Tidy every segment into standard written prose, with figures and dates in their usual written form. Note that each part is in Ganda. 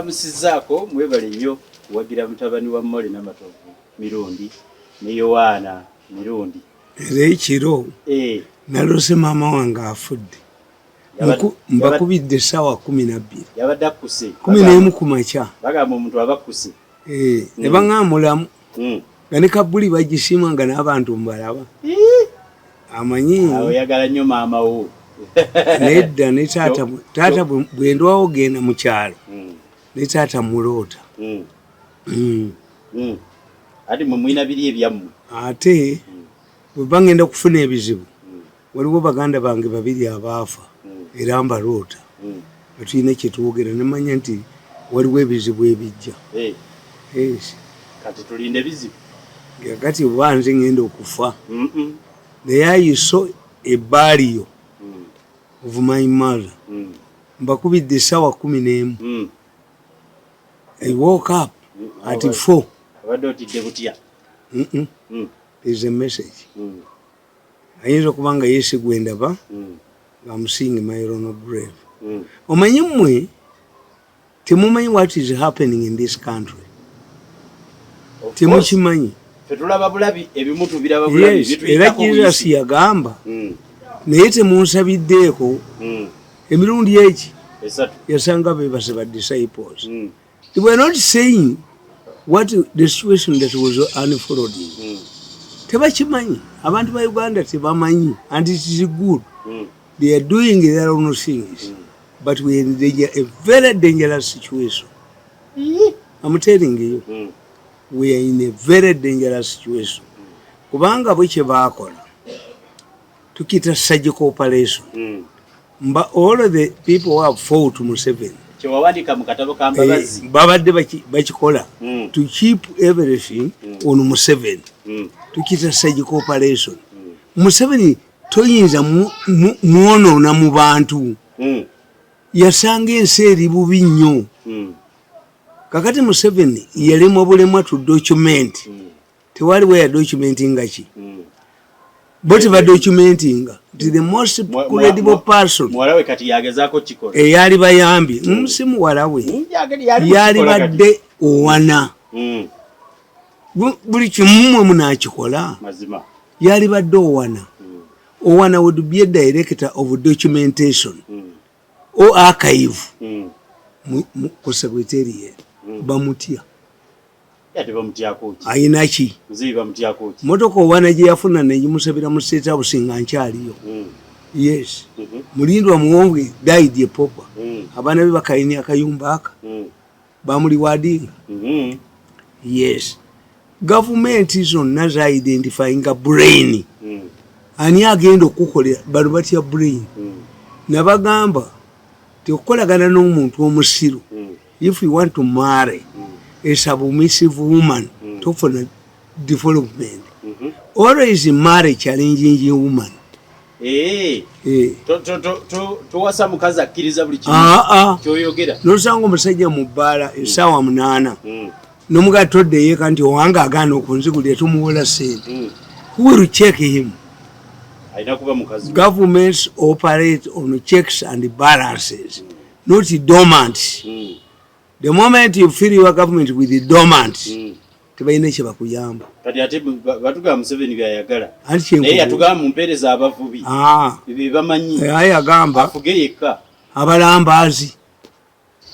Mbalamusizaako, mwebale nnyo kuwagira mutabani wa Molly Namatovu Mirundi ne Yowaana Mirundi. Era ekiro nalose maama wange afudde. Mbakubidde essaawa 12. Yabadde akkuse. 11 ku makya. Bagamba omuntu aba akkuse. Ne baŋŋamulamu. Nga ne kabbuli bagisiima nga n'abantu mbalaba. Amanyi. Oyagala nnyo maama wo. Nedda, ne taata bwe ndwawo genda mu kyalo. Ne taata muloota. Ate mwe mulina biri ebyammwe. Ate bwe mba ngenda okufuna ebizibu, waliwo baganda bange babiri abaafa era mbaloota. Nga tulina kye twogera ne mmanya nti waliwo ebizibu ebijja. Yes. Kati tulinde bizibu. Kati oba nze ngenda okufa. Naye I saw a burial of my mother. Mbakubidde essaawa 11. I woke up at 4. Obadde otidde butya? There is a message. Ayinza okuba nga yeesi gwe ndaba nga I'm seeing my own grave. Omanyi mmwe temumanyi what is happening in this country. Temukimanyi. Ffe tulaba bulabi, ebimu tubiraba bulabi. Yes, era Jesus yagamba naye temunsabiddeeko emirundi eki yasanga beebase ba disciples. They were not saying what the situation that was unfolding. Tebakimanyi. Abantu ba Uganda tebamanyi, and it is good. They are doing their own things. But we are in danger, a very dangerous situation. I'm telling you. We are in a very dangerous situation. Kubanga bwe kye baakola tukiyita surgical operation. Mba all of the people who have fought Museveni Kyewawandika mu katabo ka Mbabazi. Babadde bakikola to keep everything on Museveni. Tukiyita surgical operation. Museveni toyinza mwonoona mu bantu. Yasanga ensi eri bubi nnyo. Kakati Museveni yalemwa bulemwa to document. Tewaliwo ya documentinga ki? Bo tebadocumentinga nti the most credible person Muwala we kati yagezaako kikola. Eyali bayambye si muwala we. Yali yali kukikola kati. Badde owana buli kimu mwe munakikola. Mazima. Yali badde owana. Owana would be a director of documentation or archive ku secretariat. Bamutya. Ate bamutyako ki? Ayina ki? Muzeeyi bamutyako ki? Motoka owana gye yafuna negimusabira mu State House nga nkyaliyo. Yes. Mulindwa Muwonge died a pauper. Abaana be bakayini akayumba aka bamuliwadinga. Yes, gavumenti zonna zaidentifyinga brain. Ani agenda okukolera? Bano batya brain. Nabagamba tekukolagana n'omuntu omusiru. If you want to marry a submissive woman, tofuna development. Always marry challenging woman. Eh. Towasa mukazi akkiriza buli kimu Ah, ah. kyoyogera. Nosanga omusajja mu bbaala essaawa 8 nomugaa toddeyo nti owange agaana okunzigulira, tumuwola sente. Who will check him? Alina kuba mukazi we. Governments operate on checks and balances, not dormant. The moment you fill your government with the dormant, tebalina kye bakuyamba. Kati ate batugamba Museveni byayagala. Anti Naye yatugamba mumpeereza abavubi. Ah. Bye bamanyi. Aye agamba afuge yekka. Abalambaazi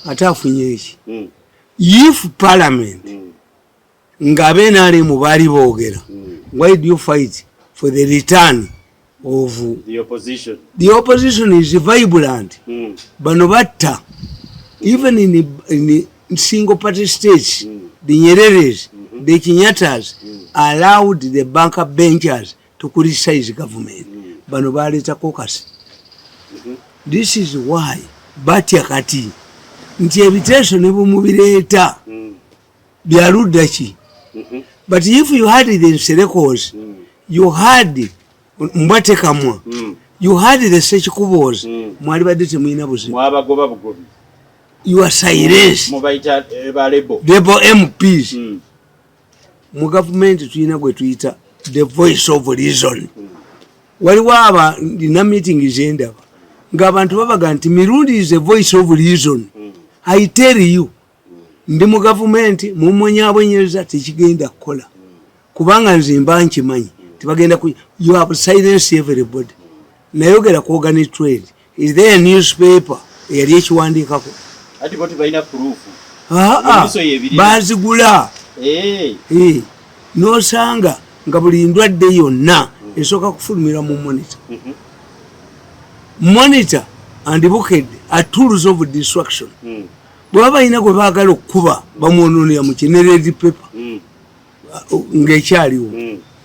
ate afunye eki? If parliament ng'abe NRM baali boogera, why do you fight for the return of the opposition? The opposition is vibrant. Bano batta even in single party states. The Nyereres, the Kenyatas allowed the back benchers to criticize government. Bano baleeta caucus. This is why batya kati nti ebiteeso ne bwemubireeta byaludda ki. But if you had the Nserekos, you had Mbwatekamwa, you had the Sekikubos, mwali badde temulina buzibu. Mwabagoba bugobi. You are silence. Mubayita ba rebel. Rebel MPs. Mu gavumenti tulina gwe tuyita the voice of reason. Waliwo aba nina meeting zendaba ng'abantu babaga nti Mirundi is a voice of reason. I tell you, Ndi mu gavumenti, mumonyabonyeza, tekigenda kukola, kubanga nze mba nkimanyi tibagenda ku. You have silenced everybody. Nayogera ku organ trade. Is there a newspaper eyali ekiwandiikako? Ati bo tebalina proof. Aa, Emiso y'ebirina. Bazigula. Eh. Nosanga nga buli ndwadde yonna esooka kufulumira mu Monitor. Monitor and Bukedde are tools of destruction. Bwe baba balina gwe baagala okukuba, bamwononera mu ki ne Red Pepper ng'ekyaliwo.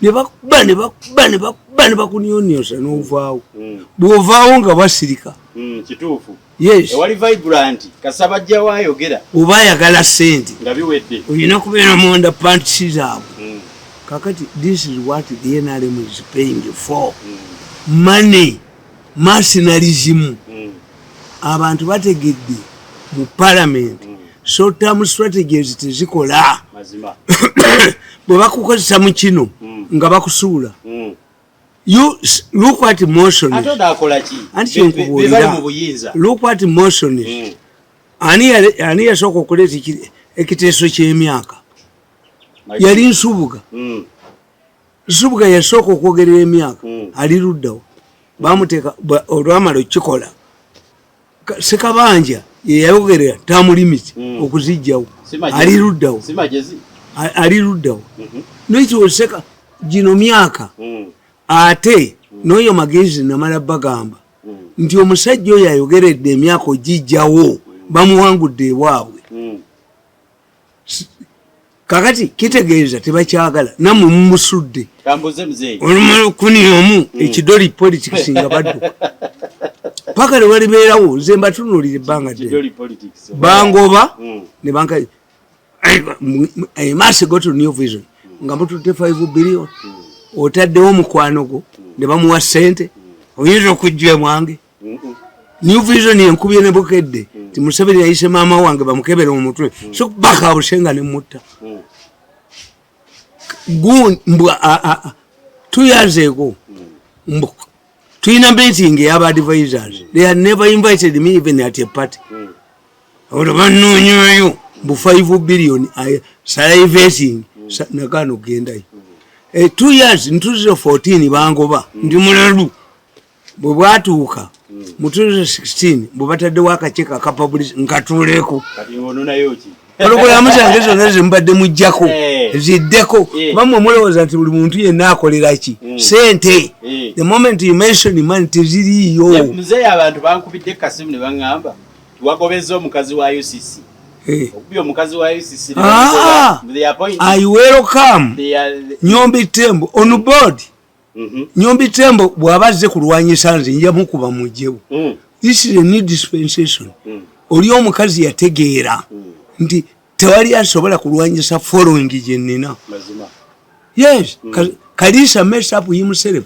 Ne bakuba, ne bakuba, ne bakuba, ne bakunionyosa, n'ovaawo. Bw'ovaawo nga basirika. Kituufu. Yes. Ewali Vibrant kasaba ajjawo ayogera. Oba ayagala sente, nga biwedde. Olina kubeera munda pants zaabwe. Kakati this is what the NRM is paying for. Money, mercenarism. Abantu bategedde mu parliament short term strategies tezikola. Mazima. Bwe bakukozesa mu kino, nga bakusuula. You look at motions. Ate onaakola ki? Anti Be bali kyenkubuulira, mu buyinza. look at motions. Ani yasooka okuleeta ekiteeso ky'emyaka? Yali Nsubuga. Nsubuga yasooka okwogerera emyaka. Ali luddawo? Bamuteeka olwamala okukikola. Sekabanja yeyayogerera term limit okuzijjawo. Si magezi. Ali luddawo? Si magezi. Ali luddawo? Nekiwoseka gino myaka. Ate n'oyo Magezi namala bagamba nti omusajja oyo ayogeredde emyaka ogijjawo, bamuwangudde ewaabwe. Kakati kitegeeza tebakyagala, nammwe mumusudde. Kambuze muzeeyi. Olumala okuniomu ekidoli politics nga badduka paka lwe walibeerawo. Nze mbatunuulira ebbanga ddene. Kidoli politics. Bangoba ne banka. I must go to New Vision nga mututte 5 billion, otaddewo omukwano gwo ne bamuwa sente, oyinza okujja mwange. New Vision enkubye ne Bukedde ti Museveni yayise maama wange bamukebere omutwe, so bakabusenga ne mutta. Mbwa 2 years ago, mbu tulina meeting eyaba advisors. They had never invited me even at a party. Olwo banoonyayo mbu 5 billion salivating, nagaana okugendayo. 2 years, in 2014 bangoba ndi mulalu. Bwe bwatuuka mu 2016, bwe bataddewo akakiiko aka public, nkatuuleko. Kati ononayo ki? Pologulamu zange zonna zemubadde mujjako ziddeko. Bamwe mulowooza nti buli muntu yenna akolera ki? Sente. The moment you mention money, teziriiyo. Muzeeyi, abantu bankubidde kasimu ne baŋŋamba tiwagobezza omukazi wa UCC. Okubye omukazi wa UCC ne Ah, bamugoba. They appoint- I welcome they are- Nyombi Tembo on board. Nyombi Tembo bw'aba azze kulwanyisa nze, nja mukuba mugyewo. This is a new dispensation. Oli omukazi yategeera nti tewali asobola kulwanyisa following gye nnina. Mazima. Yes. Kalisa mess up himself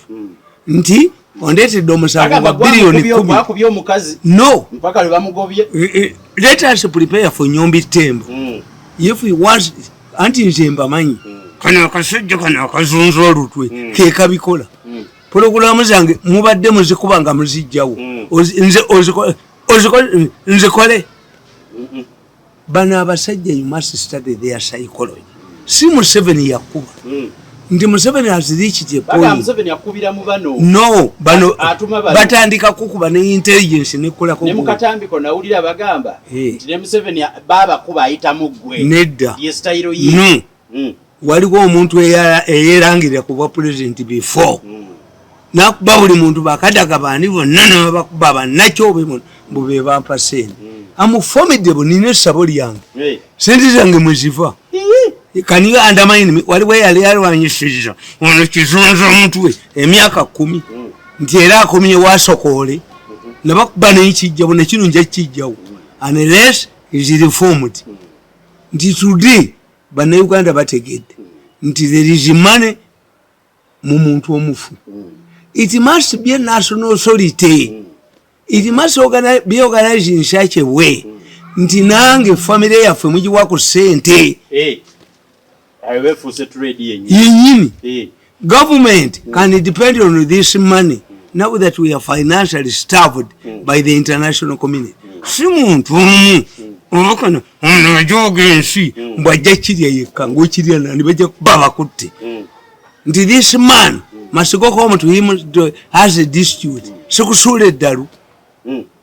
nti ondeetedde omusango gwa Agamba biliyoni 10. gwakubye omukazi No. mpaka lwe bamugobye. Let us prepare for Nyombi Tembo. If he wants, anti nze mbamanyi, kano akasajja kano akazunza olutwe ke kabikola. Pologulamu zange mubadde muzikuba nga muzijjawo. Nze nzikole. Bano abasajja, you must study their psychology. Si Museveni yakuba nti Museveni has reached a Bagamba point. Museveni akubira mu bano. No, bano Atuma bano. batandika kukuba ne intelligence nekolako. Ne mukatambiko nawulira bagamba nti ne Museveni baabakuba ayitamu ggwe. Nedda. Ye sitayiro ye. No. Waliwo omuntu eyerangirira ku bwa president before, nakuba buli muntu, bakadaga bani bonna nebabakuba bannakyobe mbu be bampa sente. Am formidable, nina essabo lyange. Sente zange mweziva. Can you undermine me? Waliwo eyali alwanyisiriza ono kizunza omutwe emyaka 10 nti era akomye wasokoole nebakuba nekijjawo, nekino nja kijjawo unless is reformed. Nti today Bannayuganda bategedde nti there is money mu muntu omufu. It must be a national authority. It must be organized in such a way nti nange famire yaffe mugiwa ku sente. Ayo befuuse trade yennyini. Yennyini. Government can depend on this money now that we are financially starved by the international community. Si muntu omu. Obakano ono ajooga ensi, mbwajja kirya yekka, ngaokirya nani? Bajja kuba bakutte. Nti this man must go home to him to, has a dispute. Sikusuula eddalu.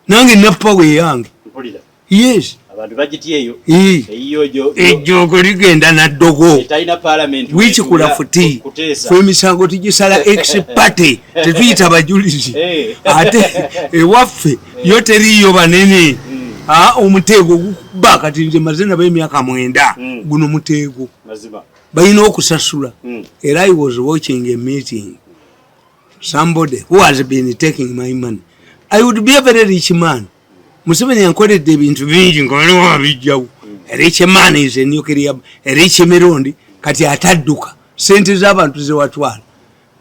Nange napawa eyange. Mpulira. Yes. Abantu bagityeyo. Eyiyo gyo Ejjoogo ligenda naddogo. Etalina parliament. Wikikula futi. Kuteesa. Fe emisango tugisala ex parte, tetuyita bajulizi. Ate ewaffe yo teriiyo banene. Ah, omuteego gukuba. Kati nze maze nabo emyaka 9. Guno muteego. Mazima. Balina okusasula. Era I was watching a meeting, somebody who has been taking my money. I would be a very rich man. Museveni yankoledde ebintu bingi nga waliwo abijjawo. A rich man is a nuclear, a rich Mirundi kati atadduka sente z'abantu zewatwala.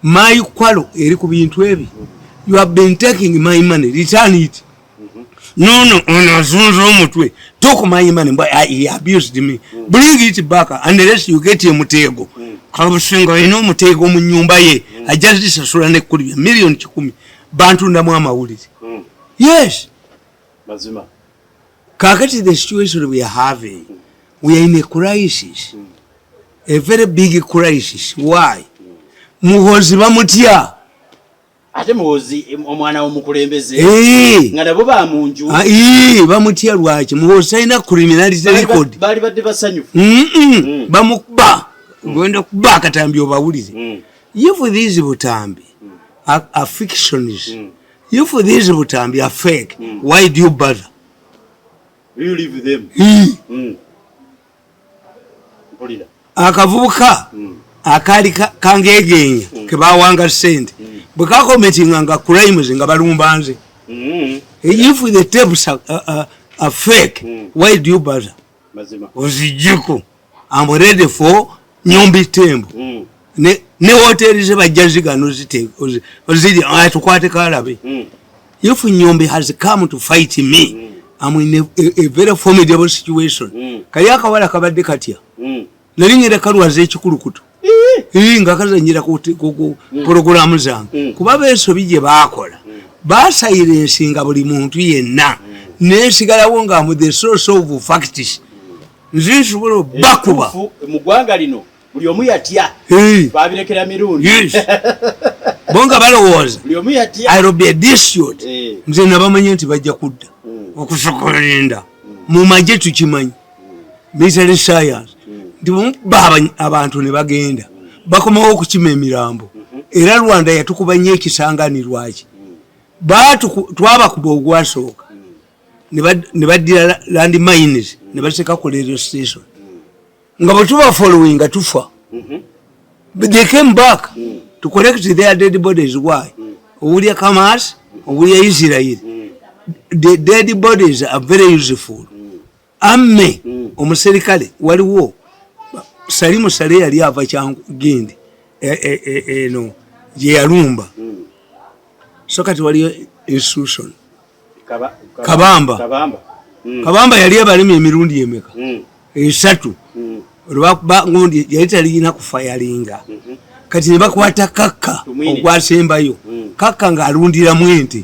My quarrel eri ku bintu ebi. You have been taking my money, return it. No, ono azunza omutwe. Took my money, but he abused me. Bring it back unless you get omutego. Kabusinga alina omuteego mu nyumba ye, ajja zisasula nekkulibya 100,000,000 bantundamu amawulire. Yes. Mazima. Kakati the situation we are having, we are in a crisis, a very big crisis. Why? Muhozi bamutya. Ate Muhozi omwana w'omukulembeze Eh. nga nabo bamunju. Ah, ee, bamutya lwaki? Muhozi talina criminality record. Baali badde basanyufu. Bamukuba, genda kuba akatambi obawulire. If these butambi are fictions, if these butambi are fake, why do you bother? You leave them. Eh. Mpulira. Akavubuka akaali kangegenya kebawanga sente, bwe kacommittinganga crimes nga balumba nze. If the tapes are fake, why do you bother? Mazima. Ozijjeko. I'm ready for Nyombi Tembo. Ne hoteri ze bajja zigano oziri tukwate kalabe. If Nyombi has come to fight me, I'm in a very formidable situation. Kali akawala kabadde katya. Nali ngenda kalwaza ekikulukuto. Ii, nga kazanyira ku porogulamu zange. Kuba beesobi gye baakola, basilencinga buli muntu yenna, nesigalawo nga mu the source of facts. Nze nsobola bakuba. Ekituufu, mu ggwanga lino buli omu yatya. Babirekera Mirundi. Yes, bo nga balowooza Buli omu yatya. I will be a dispute. Nze nabamanye nti bajja kudda. Okusokolinda mu magye tukimanyi, military science, nti bwemukuba abantu ne bagenda bakomawo okukima emirambo. Era Rwanda yatukuba nnyo ekisangani. Lwaki? Twabakuba ogwasooka, ne baddira land mines ne baseka ku radio station, nga bwe tuba following tufa. But they came back to collect their dead bodies. Why? Owulya Hamas, owulya Israel, the dead bodies are very useful. Amme omuserikale waliwo Salimu Sale yali ava kyangu gindi eno gye yalumba. So kati waliyo institution. Kabamba. Kabamba. Kabamba yali abalimi emirundi emeka? Esatu. Olwakuba ngundi yali talina kufayalinga. Kati ne bakwata Kakka. Tumwine. Ogwasembayo. Kakka ng'alundiramu ente.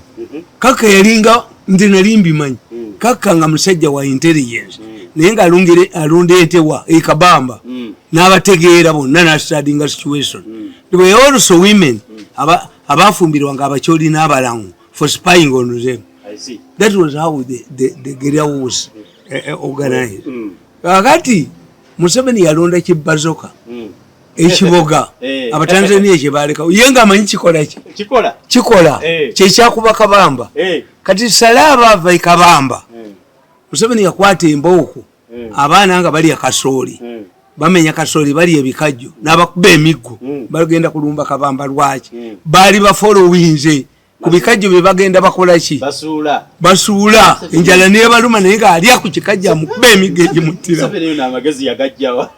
Kakka yalinga, nze nali mbimanyi. Kakka nga musajja wa intelligence, naye ng'alunda ente wa ekabamba. N'abategeera bonna nastudyinga situation. There were also women abafumbirwanga Abakyoli n'abalangu for spying on them. I see. That was how the guerrilla was organized. Kakati Museveni yalonda kibazoka ekiboga. Abatanzania kyebalekawo, ye nga amanyi kikola ki. Kikola. Kikola. Kyekyakuba Kabamba. Kati Salaaba ava ekabamba. Museveni yakwata embooko. Abaana nga balya kasooli. Bamenya kasooli, balya ebikajjo, n'abakuba emiggo. Bagenda kulumba Kabamba. Lwaki? Baali bafollowinze ku bikajjo bye bagenda bakola ki? Basuula. Basuula, enjala nebaluma, naye ng'alya ku kikajjo, amukuba emiggo egimutira. Museveni yo n'amagezi yagajjawa.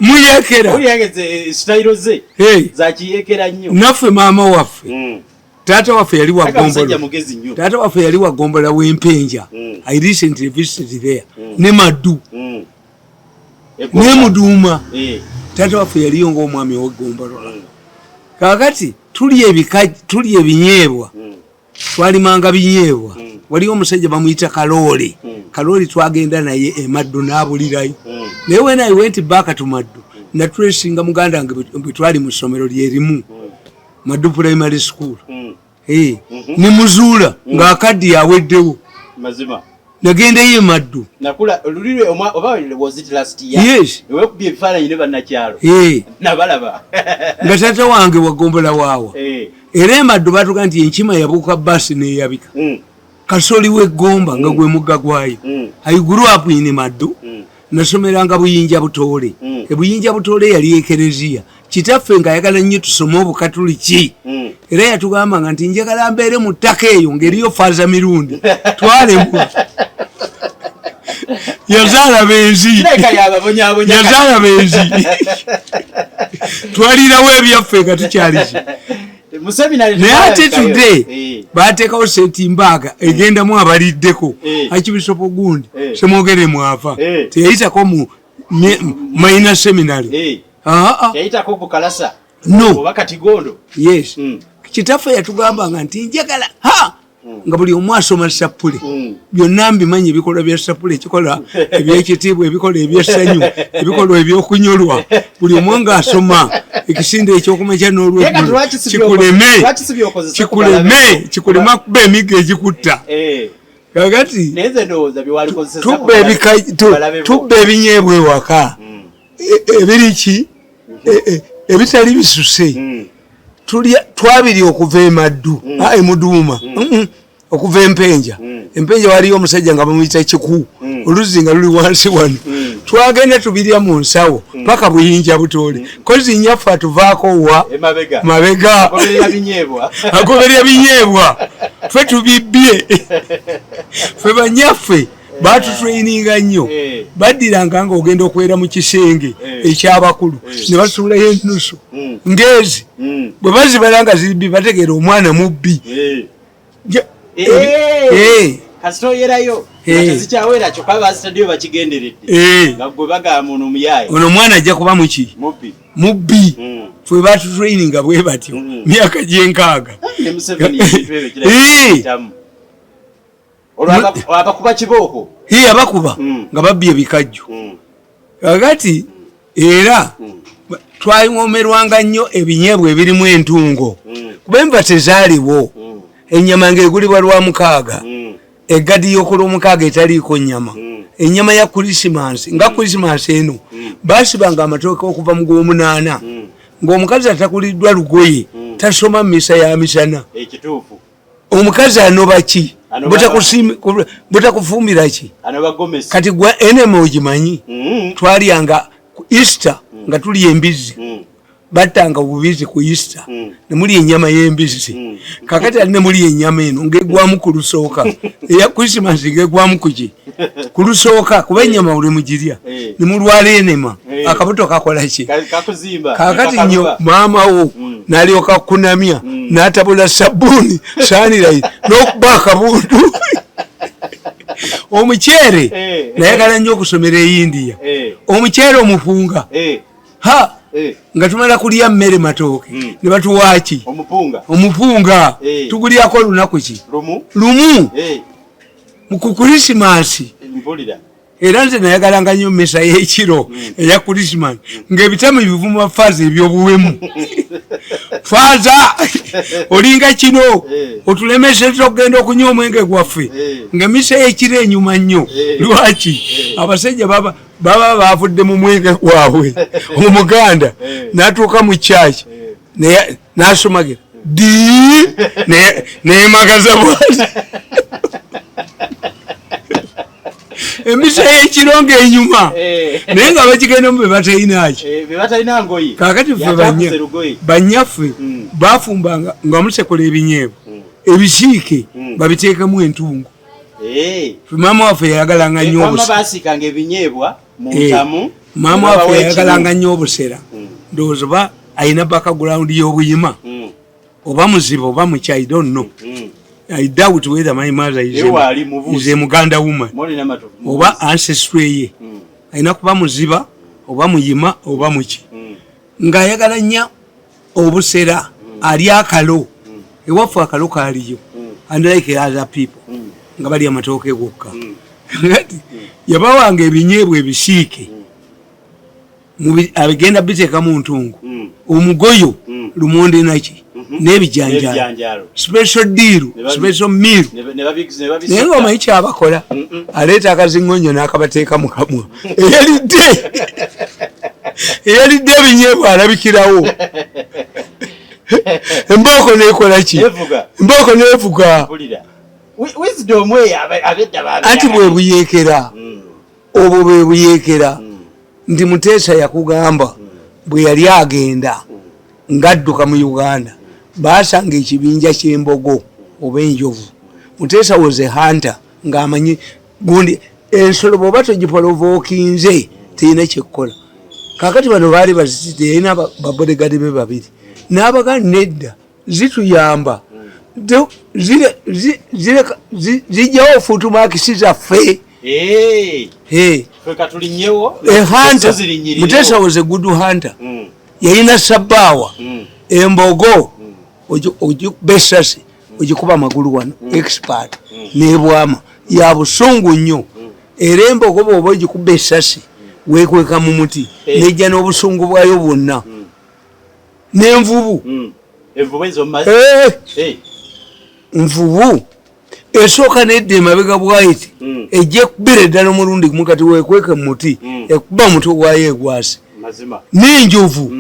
Muyekera. Oyageze style ze. Hey. Zakiyekera nnyo. Naffe maama waffe, taata waffe yali wa Aka musajja ggombolola. mugezi nnyo. Taata waffe yali wa ggombolola w'Empenja. I recently visited there ne Maddu ne Muduuma. Taata waffe yaliyo ng'omwami ow'eggombolola. Kaakati tulya ebika, tulya ebinyeebwa. Twalimanga binyeebwa. Waliwo omusajja bamuyita Kaloole. Kaloli twagenda naye emaddu n'abulirayo. Naye when I went back to Maddu, natresinga muganda wange bwe twali mu ssomero lyerimu, Maddu Primary School. Eh, ne muzuula ng'akaddi aweddewo. Mazima. Nagendayo emaddu. Nakula lulirwe oba was it last year? Yes. Wekubye ebifaananyi ne bannakyalo. Eh, nabalaba. Nga taata wange wagombola waawa. Era emaddu batuga nti enkima yabuuka basi neyabika kasoli w'eggomba nga gwe mugga gwayo. I grew up in Maddu. Nasomeranga Buyinja Butoole. Ebuyinja Butoole yali ekereziya. Kitaffe ng'ayagala nnyo tusome obukatuliki. Era yatugambanga nti njagala mbeere mu ttaka eyo ng'eriyo Faaza Mirundi. Twalemwa, yazaala benzi. Kirabika yababonyaabonya. Yazaala benzi, twalirawo ebyaffe nga tukyaliki. Mu seminary Naye ate tebalabikayo. today bateekawo St Mbaaga egendamu abaliddeko. Archbishop gundi Semwogere mwava. Teyayitako mu minor seminary. Aa. Yayitako bukalasa. No. Oba Katigondo. Yes. Kitaffe yatugambanga nti njagala ha nga buli omu asoma sappule. Byonna mbimanyi, ebikolwa bya sappule, ekikola ebyekitiibwa, ebikolwa ebyessanyu, ebikolwa ebyokunyolwa. Buli omu ngaasoma ekisinde ekyokumakya Naye kati n'olweggulo lwaki si kikuleme lwaki si byokozesa kikuleme kubalabe? Kikuleme akuba emiggo egikutta. Kakati Naye nze ndowooza byewalikozesa tubba tubba ebinyeebwa ewaka. Ebiriki ebitali bisuse. Tulya twabiri okuva emaddu. Ah, emuduuma. Okuva empenja. Empenja waliyo omusajja nga bamuyita Kiku. Oluzzi nga luli wansi wano. Twagenda tubirya mu nsawo paka Buyinja Butoole kozi nyaffe atuvaako wa emabega. Mabega. Agoberera binyeebwa. Agoberera binyeebwa, ffe tubibbye. Ffe banyaffe batutraininga nnyo. Baddiranga nga ogenda okwera mu kisenge ekyabakulu ne basuulayo ennusu ngezi. Bwe bazibala nga ziri bbi, bategeera omwana mubbi. Kasita oyerayo nga tezikyawera, kyokka bazitaddeyo bakigenderedde. Nga gwe bagamba ono omuyaaye. Ono omwana ajja kuba muki? Mubbi. Mubbi. Ffe batutraininga bwe batyo. Myaka gyenkaaga. Ne Museveni ebintu ebyo kirabika olwo abakuba kibooko. Ye abakuba nga babbye ebikajjo. Kakati era twawomerwanga nnyo ebinyeebwa ebirimu entungo. Kuba enva tezaaliwo. Ennyama ng'egulibwa lwa mukaaga. Eggadi y'okulwomukaaga etaliiko nnyama. Ennyama ya Krisimansi, nga Krisimansi eno basibanga amatooke okuva mu gwomunaana. Ng'omukazi atakuliddwa lugoye tasoma misa ya misana. Ekituufu. Omukazi anoba ki? Anoba- Butakufumbira ki? Anoba gomesi. Kati gwa enema ogimanyi? Twalyanga ku Easter nga tulya embizzi. Battanga bubizi ku Easter. Nemulya ennyama y'embizzi. Kakati ate nemulya ennyama eno ngegwamu ku lusooka, eya Christmas ngegwamu kuki? Ku lusooka, kuba ennyama buli mugirya nemulwala enema. Akabuto kakola ki? Kakuzimba. Kakati Kakaluba. nnyo maama wo n'alyoka kunamya n'atabula sabbuuni Sunlight n'okuba akabundu omuceere. Nayagala nnyo okusomera e India. Omuceere omupunga. Ha, nga tumala kulya mmere matooke ne batuwaaki? Omupunga. Omupunga. Tugulyako olunaku ki? Lumu. Lumu ku Krisimansi. Mpulira. Era nze nayagalanga nnyo misa y'ekiro eya Krisimansi ng'ebitamu bivuma faaza ebyobuwemu, faaza olinga kino otulemeseza okugenda okunywa omwenge gwaffe. Nga misa y'ekiro enyuma nnyo. Lwaki? Abasajja baba bavudde mu mwenge gwabwe omuganda n'atuuka mu kyaki n'asomagira di neyemagaza bwati. Emisa y'ekiro ng'enyuma. Naye nga bakigendamu be batalinaaki? Be batalina ngoye. Kakati ffe Yatakuze lugoye. Banyaffe bafumbanga nga musekula ebinyeebwa ebisiike babiteekemu entungo. Ffe maama waffe yayagalanga nnyo Wamma obusera. basiikanga ebinyeebwa mu ntamu. Maama ne waffe babawa yayagalanga ekimu. nnyo obusera. Ndowooza oba alina background y'obuyima oba muziba oba muki, I don't know. I doubt whether my mother is Ewa ali mubuuzi. is a Muganda woman Moli n'amatovu. oba ancestry ye. Alina kuba muziba oba muyima oba muki. Ng'ayagala nnyo obusera, ali akalo. Ewaffe akalo kaaliyo. Unlike other people nga balya amatooke gokka. Kati yabawanga ebinyeebwa ebisiike, abigenda biteeka mu ntungu, omugoyo, lumonde naki n'ebijanjalo. N'ebijanjaalo. Special deal, special meal. Ne Naye nga omanyi kyabakola, aleeta akazingonyo n'akabateeka mu kamwa. Eyalidde ebinyeebwa alabikirawo, embooko nekola ki? Nevuga. Embooko nevuga. Mpulira. Wisdom eyo abedda babeera. Anti bwe buyeekera, obwo bwe buyeekera. Nti Muteesa yakugamba bwe yali agenda ng'adduka mu Uganda, baasanga ekibinja ky'embogo oba enjovu. Muteesa was a hunter, ng'amanyi gundi ensolo bw'oba togiprovokinze terina kyekkola. Kakati bano baali bazitidde, yalina babodyguard be babiri, n'abaga nedda, zituyamba. Zijjawo footmarks zaffe. Hey. Ffe katulinnyewo. A hunter. Zo zirinnyirirwo. Muteesa was a good hunter. Yalina sabbaawa. Embogo ogikuba esasi, ogikuba amagulu wano, expert nebwama ya busungu nnyo. Era embogo bwoba ogikuba esasi, wekweka mu muti, nejja n'obusungu bwayo bwonna, n'envubu. Envubu ezo mu mazzi. Eh, nvubu esooka nedda emabega bwayiti, ejja ekubira eddala omulundi gumu. Kati wekweke mu muti, ekuba omutwe gwayo egwase. Mazima. N'enjovu.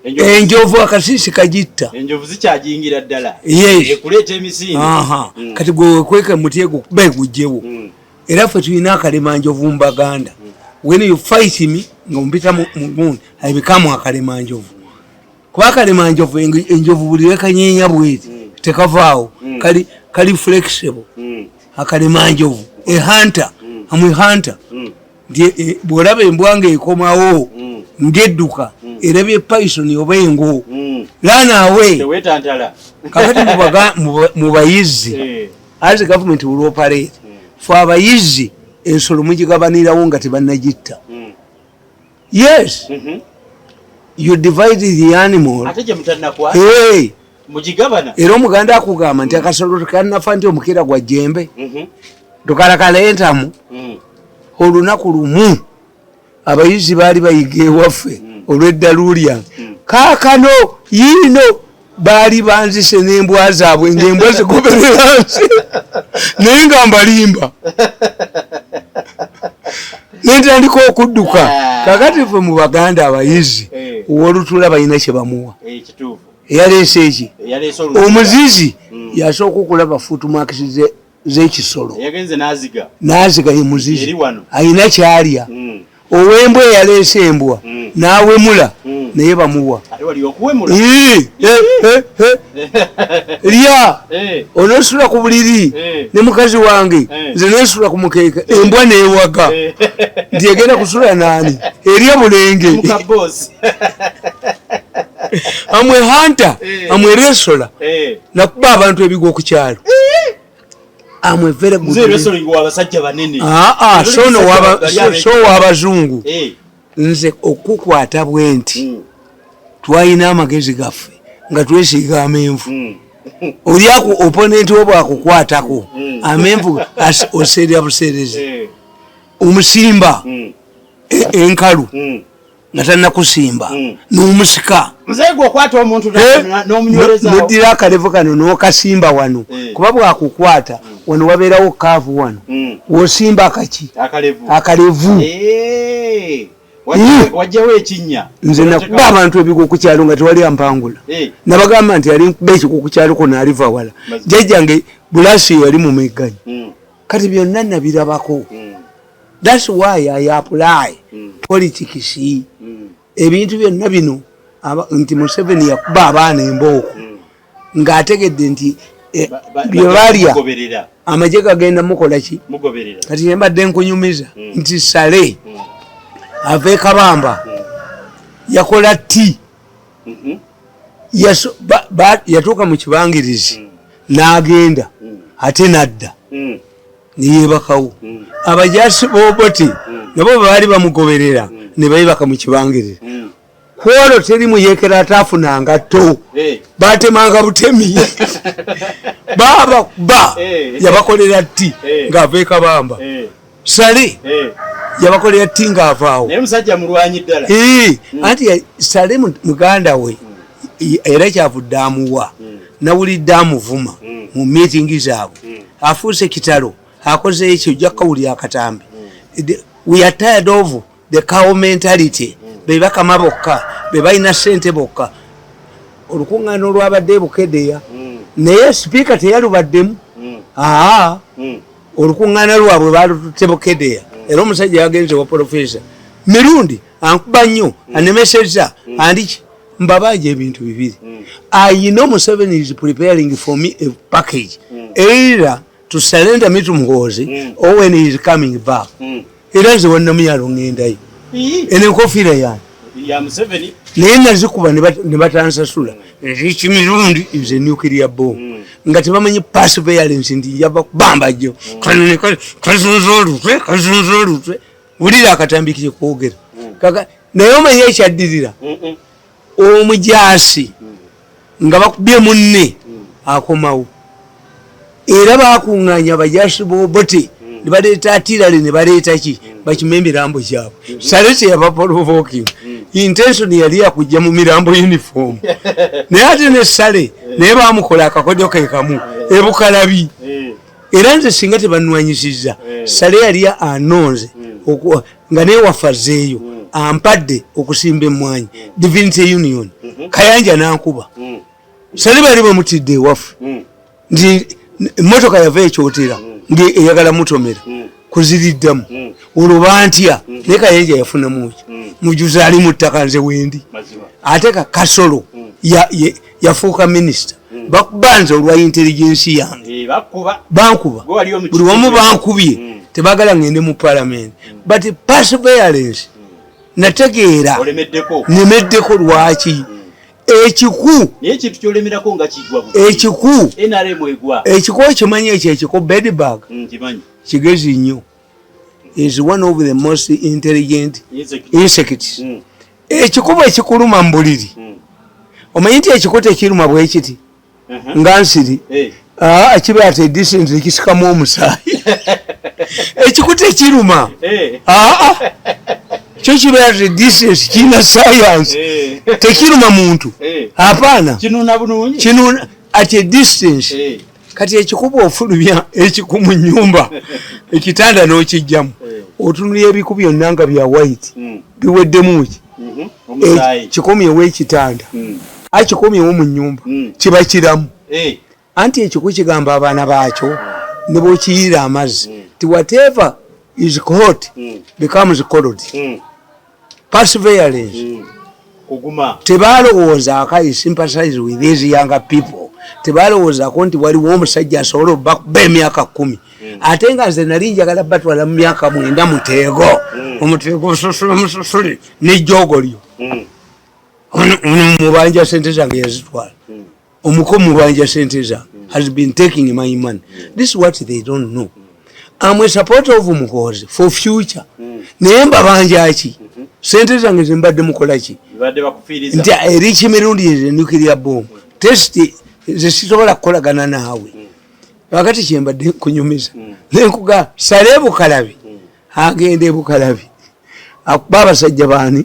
Enjovu. Enjovu akasiisi kagitta. Enjovu zikyajingira ddala. Yes. Ekuleeta emisinde. Aha. Kati gwe wekweke muti, egukuba egugjewo. Era ffe tulina akalemanjovu mu Baganda. When you fight me nga mupita mu gundi, I become akalemanjovu, kuba akalemanjovu, enjovu buli lwekanyeenya bweti tekavaawo. Kali flexible. Akalemanjovu, a hunter. Amwe hunter. Nti bw'olaba embwa ng'ekomawo ng'edduka, erabye python oba engo, run away. Teweetantala. Kakati mu bayizi, as government will operate, fe abayizi ensolo mugigabanirawo nga tebannagitta. Yes. You divide the animal. Ate gye mutannakwata Hey, mugigabana. Era omuganda akugamba nti akasolo tekannafa nti omukira gwa jjembe, tukalakala entamu. Olunaku lumu abayizi baali bayiga ewaffe olw'eddalu lyange. Kaakano yiino baali banzise n'embwa zaabwe, ng'embwa zigoberera nsi, naye nga mbalimba, nentandika okudduka. Ah. Kakati ffe mu Baganda abayizi, owolutula balina kye bamuwa. Kituufu. Eyaleese eki? Eyaleese olutuula. Omuzizi yasooka okulaba footmarks z'ekisolo. Eyagenze n'aziga. N'aziga ye muzizi. Eri wano. Alina kyalya. Ow'embwa eyaleese embwa n'awemula, naye bamuwa. Ate wali okuwemula. Ii, eh, eh, eh. Lya. Onosula ku buliri ne mukazi wange, nze nensula ku mukeeka, embwa newaga nti egenda kusula naani? Erya bulenge. Muka boss. Amwe hunter. Amwe wrestler. Nakuba abantu ebigwo ku kyalo. Amwe very good. Nze wrestling w'abasajja banene. Ah, ah, so no Bali so w'abazungu. Nze okukwata bwe nti, twalina amagezi gaffe nga twesiiga amenvu. Oli aku opponent wo bwakukwatako, amenvu oseerera buseerezi. Omusimba enkalu nga tannakusimba, n'omusika. Muzeeyi, gwe okwata omuntu Eh, n'omunywerezaawo. Noddira akalevu kano n'okasimba wano, kuba bwakukwata wano wabeerawo kaavu wano, wosimba akaki? Akalevu. Akalevu. Wajjawo ekinnya. Nze nakuba abantu ebigwo ku kyalo nga tewali ampangula. Nabagamba nti ali nkuba ekigwo ku kyalo kuno aliva wala. Jjajjange Bulasi yali mumegganyi. Kati byonna nabirabako. That's why I apply politics. Ebintu byonna bino nti Museveni yakuba abaana embooko ng'ategedde nti bye balya Mugoberera. amagye gagenda mukola ki? Mugoberera. Kati yembadde nkunyumiza nti Sale ava e Kabamba yakola ti yatuuka mu kibangirizi n'agenda ate nadda, neyebakawo. Abajasi b'Obote nabo baali bamugoberera ne bayebaka mu kibangirizi. Kwolwo teri muyekera ataafuna ngatto. Batemanga butemi. Baba ba yabakolera tti ng'ava e Kabamba. Sale yabakolera tti ng'avaawo. Naye musajja mulwanyi ddala. Anti Sale muganda we era kyavudde amuwa. Nawulidde amuvuma mu meeting zaabwe. Afuuse kitalo, akoze ekyo, ojja kukawulira akatambi. We are tired of the cow mentality. Be bakama bokka, be balina ssente bokka. Olukuŋŋaana olwabadde e Bukedeya, naye sipiika teyalubaddemu. Aa, olukuŋŋaana lwabwe balututte Bukedeya, era omusajja yagenze wa Profesa Mirundi, ankuba nnyo, anemesezza andiki. Mbabanja ebintu bibiri. I know Museveni is preparing for me a package, either to surrender me to Muhoozi or when he is coming back. Era nze wannamuyalo ŋŋendayo. Eno enkofiira yange ya Museveni. Naye nazikuba ne batansasula. Ekimirundi is a nuclear bomb. Nga tebamanyi perseverance nti njava kubamba jjo kazunza olutwe, kazunza olutwe. Wulira akatambi kyekwogera. Naye omanyi ekyaddirira, omujaasi nga bakubye munne akomawo, era bakuŋŋaanya abajaasi b'Obote ne baleeta artillery ne baleeta ki, bakime emirambo gyabwe. Sale teyaba provoking, intention yali yakujja mu mirambo uniform. Naye ate ne Sale naye bamukola akakodyo ke kamu ebukalabi. Era nze singa tebanwanyisizza, Sale yali anonze nga newaffe azzeeyo, ampadde okusimba emmwanyi, Divinity Union. Kayanja nankuba. Sale bali bamutidde ewaffe nti emmotoka yava ekyotera nga eyagala mutomera kuziriddamu. Olwo bantya, naye Kayanja yafunamuki? Mujuzi ali mu ttaka, nze wendi. Ate Kasolo yafuuka minisita. Bakubanza olwa intelligence yange. Bankuba buli wamu, bankubye, tebagala ngende mu parliament. But perseverance, nategeera nemeddeko lwaki ekiku. Ekiku, ekiku okimanyi? Ekyo ekiku, bedbug, kigezi nnyo, is one of the most intelligent insects. Ekiku bwe kikuluma mu buliri, omanyi nti ekiku tekiruma bwe kiti nga nsiri, kiba at a distance ekisikamu omusaayi. Ekiku tekiruma, kyo kiba at a distance, kirina science, tekiruma muntu, apaana, kinuna at a distance. Kati ekikuba, ofulumya ekiku mu nyumba, ekitanda n'okijjamu, otunulya ebiku byonna nga bya white, biweddemu ki? Kikomyewo ekitanda, akikomyewo mu nyumba, kiba kiramu. Anti ekiku kigamba abaana baakyo ne bwokiyira amazzi ti whatever is hot becomes cold. Perseverance. Tebalowooza I sympathize with these younger people. Tebalowoozaako nti waliwo omusajja asobola obakuba emyaka 10, ate nga nze nali njagala batwala mu myaka 9. Muteego, omuteego osusula mususule nejjoogo lyo. Mubanja sente zange yazitwala. Omuko mubanja sente zange, has been taking my money. This is what they don't know. I'm a supporter of Muhoozi for future. Naye mbabanja ki? Sente zange zimbadde mukola ki? Nti eri kimirundi ze nuclear bomb test. Nze sisobola kukolagana naawe. Wakati kyembadde nkunyumiza, nenkuga Sale Bukalabi, agenda ebukalabi akuba abasajja baani?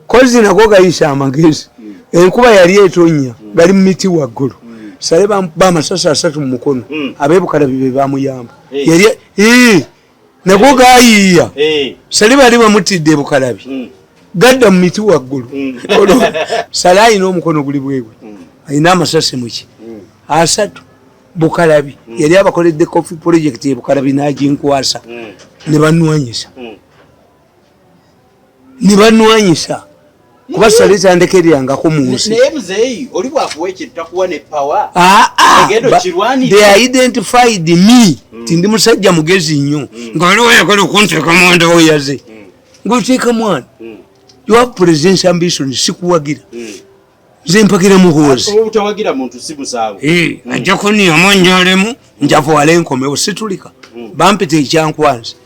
Kozi nako gayisa amagezi. Enkuba yali etonya, gali mu miti waggulu. Sale bamukuba amasasi 3 mu mukono. Ab'ebukalabi be bamuyamba. Yali nako gayiiya. Sale bali bamutidde ebukalabi, gadda mu miti waggulu. Sale ayina omukono guli bwegwe, ayina amasasi muki 3 Bukalabi. Yali abakoledde coffee project ebukalabi n'aginkwasa, ne banwanyisa, ne banwanyisa kuba Sale tandekeryangako mu nsi. Naye muzeeyi, oli bwakuwa ekintu takuwa ne power. Ah, ah, they identified me ti ndi musajja mugezi nnyo, nga waliwo ayagala okunteeka mwanda weyaze ngaoteeka mwana. You have presidential ambition, sikuwagira. Nze mpagira Muhoozi. Obutawagira muntu si musango. Ajja kuniyamu njalemu njavuwala enkomewo situlika. Bampita ekyankwanzi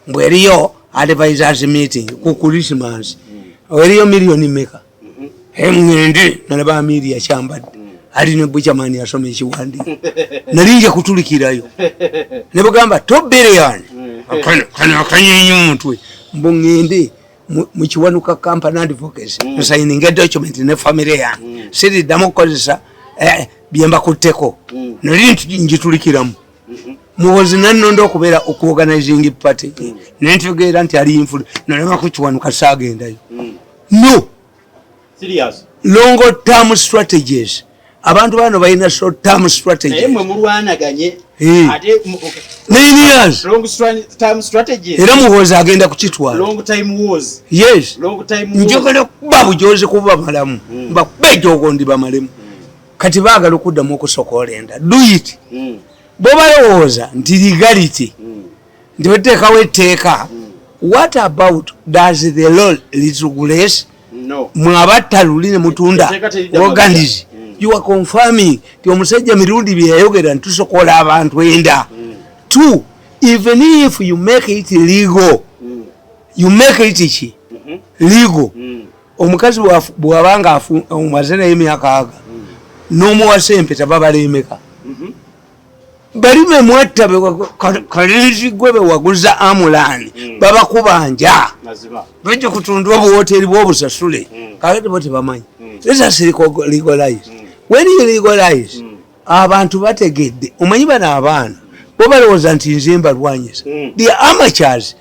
mbweriyo. Advisors meeting ku Christmas. Eriyo miliyoni meka? Ŋŋende nalaba Amiri yakyambadde, ali ne buchamani asoma ekiwandiiko, nali nja kutulikirayo ne bagamba 2 billion. Kano akanyenya omutwe, mbu ŋŋende mu Kiwanuka Company Advocacy nsayininga document ne famire yange, siriddamu okukozesa byembakutteko. Nali njitulikiramu. Muhozi nanonda okubeera okuorganizing party, nentegeera nti ali influ nalabako Kiwanuka, saagendayo, no. Serious. Long term strategies, abantu bano balina short term Naye strategies. Mwe mulwanaganye. Eh. Ate 9 years. Long term strategies. Era Muhozi agenda kukitwala. Long time wars. Yes. Long time wars. Njagala kuba bujozi kubamalamu, mbakuba ejogo ndi bamalemu. Kati baagala okuddamu okusokola enda, do it. Bo balowooza nti legality, nti bateekawo etteeka. What about, does the law retrogress? No. Mwabatta luli ne mutunda Etteeka teridda organs. mabega. You are confirming ti omusajja Mirundi bye yayogera nti tusokola abantu enda. Two, even if you make it legal, you make it ki legal, omukazi bw'abanga omaze naye emyaka aga n'omuwasa empeta, babalemeka balime mwatta kalenzi gwe bewaguza amulani, babakubanja. Mazima. Bajja kutunda obuwoteri bwobusasule. Kakati bo tebamanyi. Let us legalize. When you legalize, abantu bategedde. Omanyi bano abaana bo balowooza nti nze mbalwanyisa. The amateurs,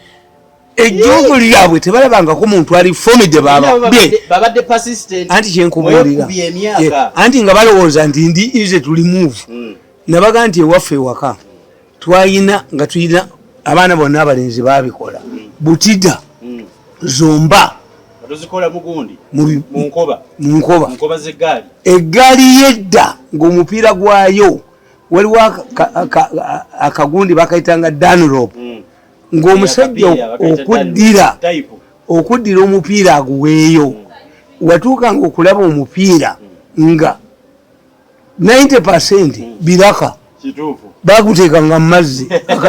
ejjungu lyabwe tebalabangako muntu ali formidable bababye. Babadde persistent. Anti kyenkubuulira, Mwekubye emyaka. Anti nga balowooza nti ndi easy to remove. Nabaga nti ewaffe ewaka twayina, nga tuyina abaana bonna abalenzi babikola butida zomba. Tuzikola mugundi. Mu Mu nkoba. Mu nkoba. Mu nkoba z'eggaali. Eggaali yedda ng'omupiira gwayo waliwo akagundi bakayitanga Dunlop, ng'omusajja Akapiira bakayita okuddira Type. okuddira omupiira aguweeyo, watuukanga okulaba omupiira nga 90 biraka. Kituufu. Baguteekanga mu mazzi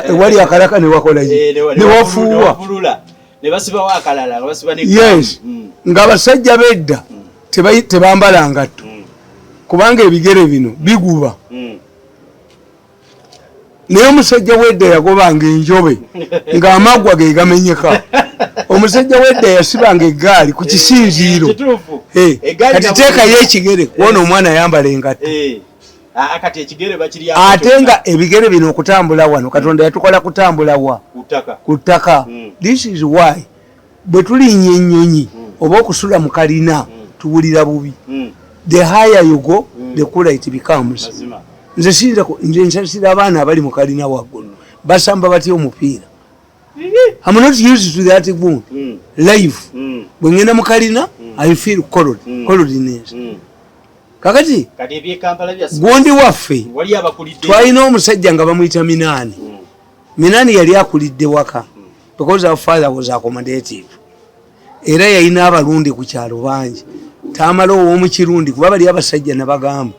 ewali akalaka ne wakolaki, Eh, ne wafuuwa. Wafulula. Ne basibawo akalala, nga basiba ne Yes. Ng'abasajja b'edda tebambala ngatto, kubanga ebigere bino biguba. Naye omusajja wedda yagobanga enjobe ng'amaggwa ge gamenyeka. Omusajja wedda yasibanga eggaali ku kisinziiro. Kituufu. Eh, Eggaali kati nga teekayo ekigere kuwona omwana ayambala engatto. Eh. Ah, kati ekigere bakirya. Ate nga ebigere bino okutambula wano, Katonda yatukola kutambula wa? Ku ttaka. Ku ttaka. This is why bwe tulinnya ennyonyi oba okusula mu kalina tuwulira bubi. The higher you go, the cooler it becomes. Mazima. Nze siyinza nze nsasira abaana abali mu kalina waggulu, basamba batya omupiira? I'm not used to that wound life. Bwe ngenda mu kalina, I feel cold, coldness. Kakati Kati ebyekampala bya gundi waffe, wali abakulidde. twalina omusajja nga bamuyita Minaani. Minaani yali akulidde waka because our father was accommodative, era yalina abalundi ku kyalo bangi. Tamala ow'omukirundi, kuba bali abasajja nabagamba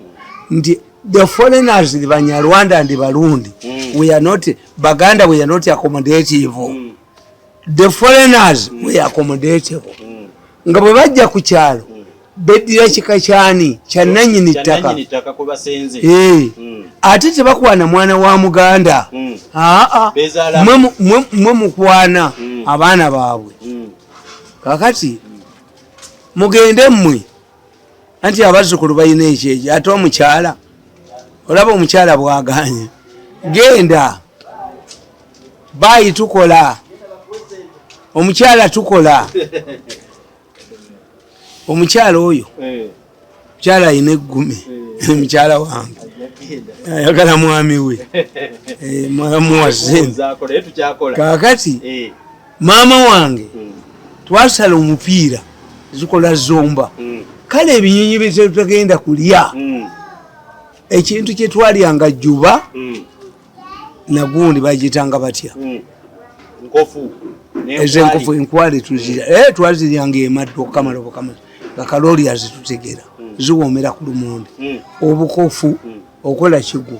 nti the foreigners, the Banyarwanda and Barundi, we are not Baganda, we are not accommodative. The foreigners, we are accommodative. Nga bwe bajja ku kyalo beddira kika kyani? Kyannanyini ttaka. Kyannannyini ttaka kwe basenze. Eh. Ate tebakwana mwana wa Muganda. Aa. Bezaala. Mwe mukwana abaana baabwe. Kakati mugende mmwe, anti abazzukulu balina ekyekyo. Ate omukyala, olaba omukyala bwaganye, genda bayi tukola omukyala, tukola omukyala oyo. Eh. Omukyala alina eggume, mukyala wange Agenda. ayagala mwami we. Eh, muwa sente. Zakola, naye tukyakola. Kakati Eh. maama wange, twasala omupiira, zikola zomba. Kale ebinyonyi byetutagenda kulya, ekintu kyetwalyanga juba nagundi bagiyitanga batya? Nkofu. Ezenkofu, enkwale tuzirya. Eh, twaziryanga emaddu okukamala obukamala nga kaloli azitutegera, ziwoomera ku lumonde. Obukofu okola kigwo,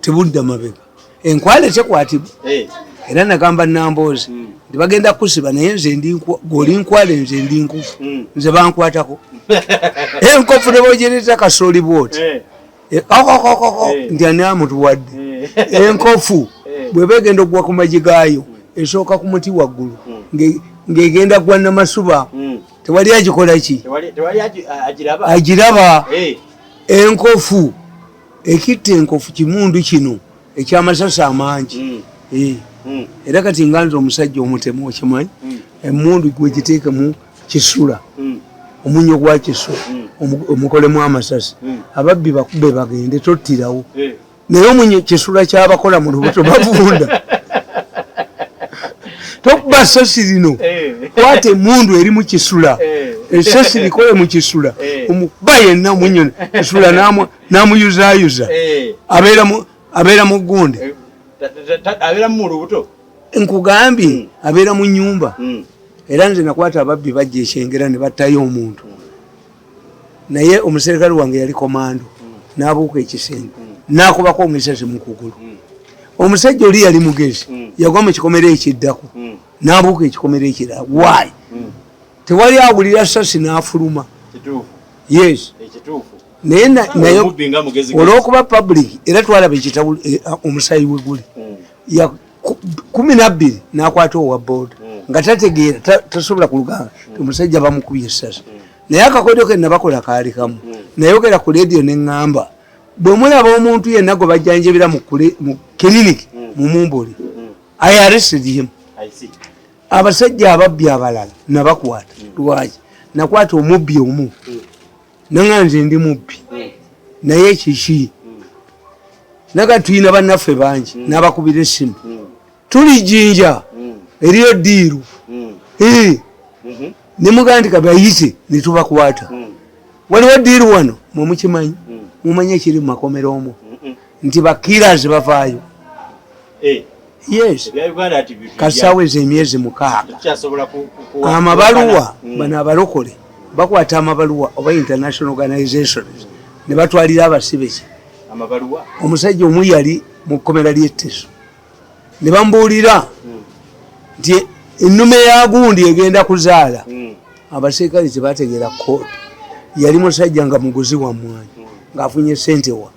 tebudda mabega, enkwale tekwatibwa. Eh. Era nagamba Namboozi Nti bagenda kusiba, naye nze gweoli nkwale, nze ndi nkufu. Nze bankwatako enkofu ne bogereza kasooli bwoti. Kokokokoko. Nti ani amutuwadde enkofu? Bweba egenda okugwa ku magi gaayo, esooka ku muti waggulu, ng'egenda gwa namasuba. Tewali agikola ki? Tewali agiraba. Agiraba. Enkofu ekitta enkofu kimundu kino ekyamasasi amangi. Era kati nga nze omusajja omutemu, okimanyi, emundu gwegiteekemu kisula, omunyo gwa kisula, omukolemu amasasi, ababbi bakube bagende, tottirawo. Naye omunyo kisula kyabakola mu lubuto, bavunda. Tokuba sasi lino. Kwata emundu erimu kisula, esasi likole mu kisula. Omukuba yenna omunyo kisula namuyuzayuza. Abeera mu gundi. Abeera mu lubuto. Nkugambye, abeera mu nyumba. Era nze nakwata ababbi bajja ekyengera ne battayo omuntu, naye omuserikale wange yali komando, n'abuuka ekisenge n'akubako omusasi mu kugulu. Omusajja oli yali mugezi. Yagwa mu kikomero ekiddako, n'abuuka ekikomero ekirala. Why? Tewali awulira sasi n'afuluma. Yes. Naye naye Omubbi nga mugezi. Olwokuba public era twalaba ekitabo, omusayi we guli ya 12 n'akwata owa boda nga tategeera, tasobola kuluganga. Omusajja bamukubye essasi, naye akakodyo ke nabakola kaali kamu. Nayogera ku lediyo neŋŋamba, bwe mulaba omuntu yenna gwe bajjanjabira mu kiriniki, mumumbuli. I arrested him. I see. Abasajja ababbi abalala nabakwata. Lwaki nakwata omubbi omu? Nanga nze ndi mubbi, naye kiki naga tulina bannaffe bangi, n'abakubira essimu, tuli Jjinja, eriyo deal. Nemugaa nti kabayite netubakwata. Waliwo deal wano, mwemukimanyi. Mumanyi ekiri mumakomero omwo? Nti bakillers bavaayo. Yes. Ebya Uganda ati kasaweza emyezi 6. Tukyasobola Amabaluwa. Bano abalokole bakwata amabaluwa oba international organizations ne batwalira abasibe ki? Amabaluwa. Omusajja omu yali mu kkomera ly'etteso ne bamubuulira nti ennume ya gundi egenda kuzaala. Abaserikale tebategeera code. Yali musajja nga muguzi wa mwanyi, ng'afunye sente wa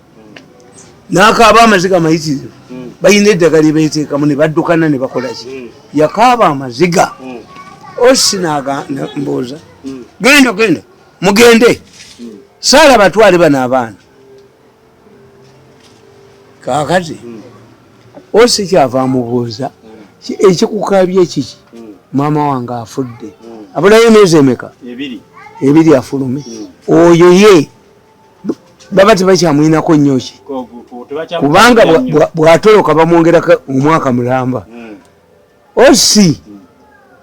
n'akaaba amaziga mayitirivu. Balina eddagala lyebeteekamu ne baddukana ne bakolaki. Yakaaba amaziga. Osi mbuuza, genda, genda, mugende saala batwale bano abaana. Kakati osi kyava amubuuza, ekikukabye kiki? Maama wange afudde. Abulayo emyezi emeka? 2. 2 afulume. Oyo ye baba tebakyamwinako nnyo ki? Kubanga bw'atoloka bamwongerako omwaka mulamba. Osi